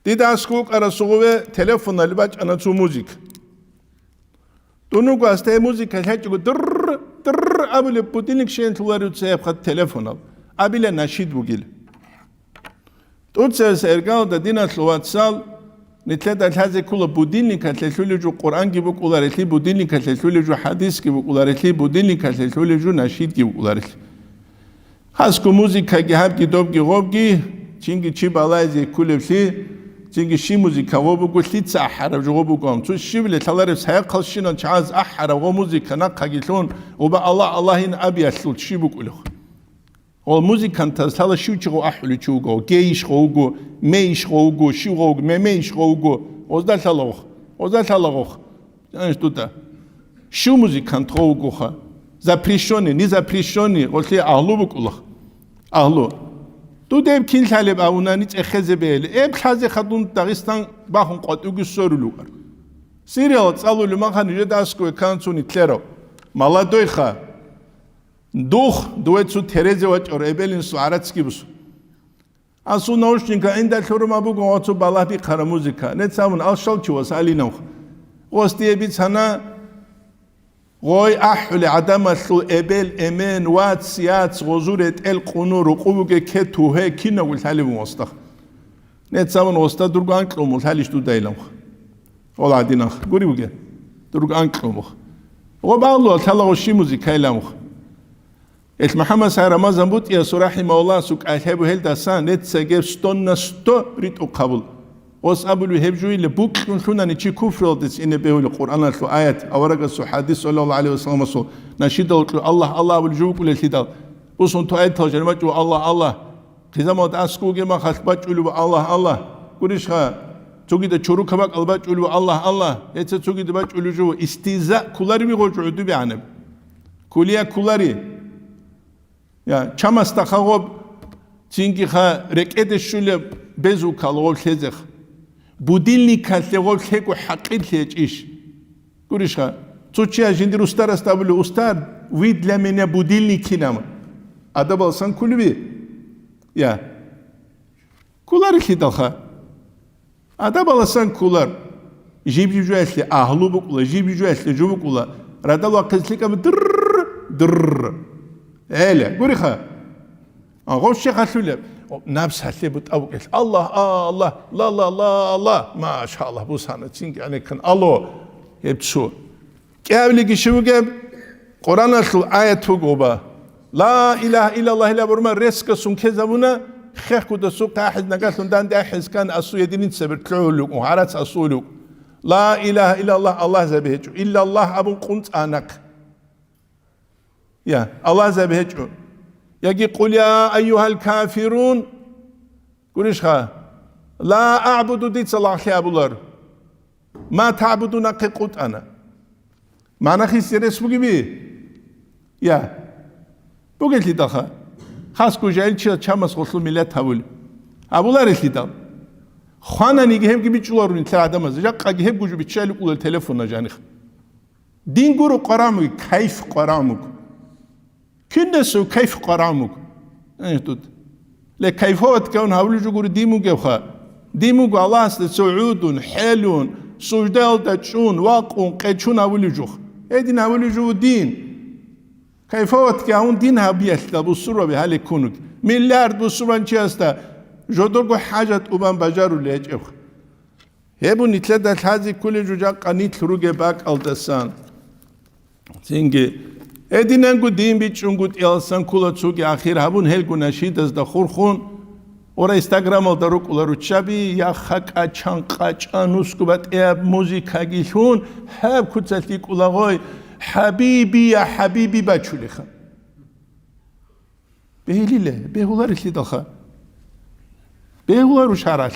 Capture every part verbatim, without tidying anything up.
Дида аскӀов вукӀарасухъе телефоналъ бачӀана цо музыка. Дун вуго, гьасда гьеб музыка лъачӀого дурр, дурр абулеб будильник щвеялъуларев цеябха телефонал, абила нашид бугила. ТӀоцебесеб иргаялда, диналъул вацал, нилъеда лъазе ккола будильникалъе лъулеб жо Къуръанги букӀуларелъи, будильникалъе лъулеб жо хӀадисги букӀуларелъи, будильникалъе лъулеб жо нашидги букӀуларелъи. Гьасго музыкаги гьабги добги гъобги, цинги чи балайзе кколеблъи, цинги щиб музыка гъоб буго, лъица ахӀараб жо гъоб буго. Цо щибиле лъалареб, цайахъалщинал чагӀаз ахӀараб гъоб музыка нахъаги лъун, гъоба Аллагь, Аллагьин абиялъул щиб букӀулев? Гъол музыкантаз лъала щив чи гъов ахӀулев чи вуго, гейищ гъов вуго, мейищ гъов вуго, щив гъов вуго, мемейищ гъов вуго, гъозда лъалагъухъ, гъозда лъалагъухъ. Аниш дута. Щив музыкант гъов вугоха? Запрещённый, не запрещённый, гъолъие агьлу букӀулах. Агьлу. Дудеб кин лъалеб абунани цӀехезе бегьиле. Эб лъазе хадун Дагъистан бахун къватӀивги сорулев вукӀар. Сирияла цӀалулев маха нижеда аскӀове кканцун итлъерав. Молодойха. Дух, дуе цо терезе вачӀар эбел-инсул гӀарацги бусу. Асул наушника гӀинда лъурума буго гъоцо балагь бихъара музыка. Нецамун алщал чи вас алинавх. Гъос дие бицана, гъой ахӀули гӀадамалъул эбел, эмен, вац, яц, гъозу ретӀел къуну, рукъу буге ке тугье, кинавго лъалебун гъостах. Нецамун гъоста дурго анкьуму лъалищ дудайламх. Гъол гӀадинах гури буге. Дурго анкьумух. Гъоб аллуа лъалагъо щи музыка иламх. Ил МухӀаммад Сай Рамазан БутӀиясул рахӀимагьуллагьасул кӀалъабу гьелдасан нецаги сто на сто ритӀухъ гьабул. Гъос абулев гьеб жуйиле букьун лъунани чи куфруялдец ине бегьулев Къуръаналъул аят, аварагасул хӀадис, саллаллагьу гӀалайгьи вассаламасул, нашидал кьу Аллагь, Аллагь абулев жо вукӀулелъидал, бусун ту аятал жанибачӀо Аллагь, Аллагь. Хъизамалда аскӀовге махалъ бачӀулев Аллагь, Аллагь. Гурищха, цогида чорукаб бакӀал бачӀулев Аллагь, Аллагь. Гьеца цогида бачӀулев жо истиза кколариби гъожу гӀудубигӀанаб. Кулия кколари. Я, чамасда хагъоб, цинги ха рекӀеде щулеб безукал гъоб лъезех. Будильникалъе гъоб лъего хӀакъирлъи гьечӀищ. Гурищха, цо чияс жиндир устарасда абулев: «Устар, вы для меня будильник кинама». Адабалсан кулеби? Я. Куларилъидалха. Адабаласан кколар. Жиб-жиб жоялъе агьлу букӀула, жиб-жиб жоялъе жо букӀула. Радал вахъизе лъикӀаб дурр, дурр. Эля, гуриха. А, гъов щехалъулеб. О, напс гьалъе бутӀа букӀелъ. Аллагь, а, Аллагь, ла, ла, ла, Аллагь. Машаллагь, бусана, цинги гӀенеккан. Алло, гьеб цо. КӀиабилиги щив вугеб? Къуръаналъул аят вугоба. Ла илагьа иллаллагь ила бурма ресго сункезабуна, хехгудасухъе ахӀиз нагалъун данде ахӀиз ккан асу единица бер лъугьулев вукӀун, гьарац асулев вукӀун. Ла илагьа иллаллагь, Аллагьзаби гьечӀо. Иллаллагь абун къунцӀа нахъ. Я, Аллагьзаби гьечӀо. Яги къул я айюгьал кафирун. Гурищха, ла аъбуду дица лагълъи абулар. Ма таъбуду нахъе къутӀана. Мана хисерес бугеби? Я. Бугелъидалха. Хасго жагьилчиял чамас гъолъул миллат гьавули. Гьабуларелъидал. Хвананиги гьебги бичӀчӀуларо нилъер гӀадамаз. Жакъаги гьеб гужу биччали кӀулел телефонна жаних. Дин гуро къварагӀун буго, кайф къварагӀун буго. Кинасев кайф къварагӀун буго. Э, тут. Ле кайфовать кавун гьавлижу гури дин бугевха. Дин буго Аллагьасда цо гӀудун, хӀелун, суждаялда чӀун, вакъун, къечун гьавлижух. Гьедин гьавлижу дин. Кайфовать кавун дин гьабиялъа бусурбаби гьале кунуг. Миллиард бусурбанчиясда жодорго хӀажат убан бажарули гьечӀебха. Гьеб нилъеда лъазе кколеб жо жакъа нилъ ругеб бакӀалдасан. Цинги, гьединанго дин бичӀчӀунгутӀиялсан ккола цоги ахир гьабун гьелгун нашидазда хурхун, ора Инстаграмалда рукӀула руччаби, яха кӀачан къачӀа нусго батӀияб музыкаги лъун, гьаб куцалъ йикӀулагъой, «ХӀабиби, я ХӀабиби» бачулеха. Бегьилиле, бегьуларелъидалха. Бегьулару шаралъ.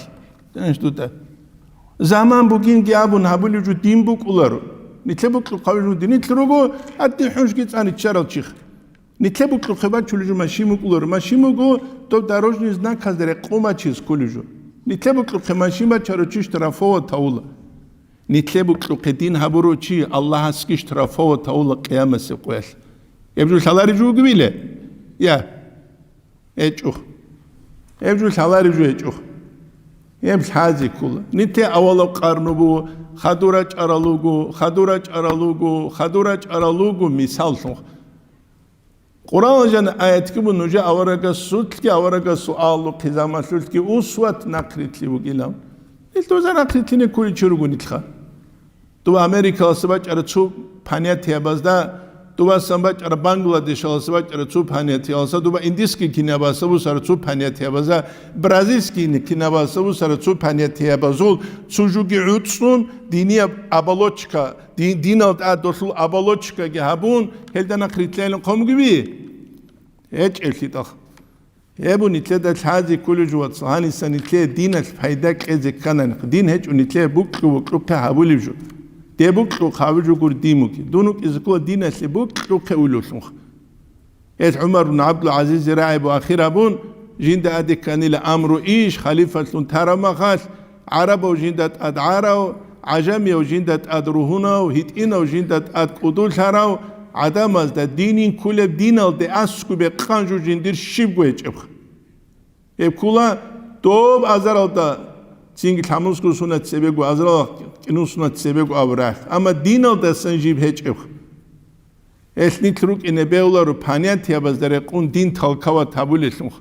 Тянш дуда. Заман бугинги абун гьабулев жо дин букӀуларо. Нилъе букьухъав жо дин нилъ руго, гьадин хӀунжги цӀан иччарал чих. Нилъе букьухъе бачулев жо машин букӀуларо. Машин буго, доб дорожный знаказ рекъон бачиз кколев жо. Нилъе букьухъе машин бачаро чи штрафовать гьавула. Нилъе букьухъе дин гьабурав чи Аллагьасги штрафовать гьавула къиямасеб къоялъ. Гьеб жо лъалареб жо бугебиле? Я. ГьечӀо. Гьеб жо лъалареб жо гьечӀо. Гьеб лъазе ккола. Нилъе авалаб къарну буго, хадур рачӀарал руго, хадур рачӀарал руго, хадур рачӀарал руго, мисаллъун. Къуръан жан аятги бу нужа аварагасулъги, аварагасул агьлу хъизамалъулъги усват нахърилълъи бугилан. Нилъ доза нахърилълъине кколичи руго нилъха. Дуба Америкаласа бачӀара цо понятиябазда, дубасан бачӀара Бангладешаласа бачӀара цо понятияласа, дуба индийский кинабаса бусара цо понятиябазда, бразильский кинабаса бусара цо понятиябазул цо жуги гӀуцӀун, динияб оболочка, ди-, динал тӀадолъул оболочкаги гьабун, гьелда нахърилълъайилан хъомги би? ГьечӀелъидал. Гьеб нилъеда лъазе кколеб жо, вацал, гьаниса нилъее диналъ пайда кьезе кканани, дин гьечӀо нилъее букьу-букьухъе гьабулеб жо. Де букьухъ гьабу жо гур дин буги. Дун вукӀизе ккола диналъе букьухъе уйлулъунха. Гьел ГӀумар бун ГӀабдул-ГӀазизи рагӀи бу ахир гьабун, жинда аде кканила амру иш, халифалъун тараб махалъ, гӀарабав жинда тӀад гӀарав, гӀажамияв жинда тӀад ругьунав, гьитӀинав жинда тӀад кӀудулъарав, гӀадамазда динин кколеб диналде аскӀубе къан жо жиндир щибго гьечӀебха. Гьеб ккола доб азаралда цинги лъамусго сунат цебего, азарал кӀинун сунат цебего абурахъ. Амма диналдасан жиб гьечӀебха. Гьелъ нилъ рукӀине бегьуларо понятиябазда рекъун дин талкават гьабулелъунха.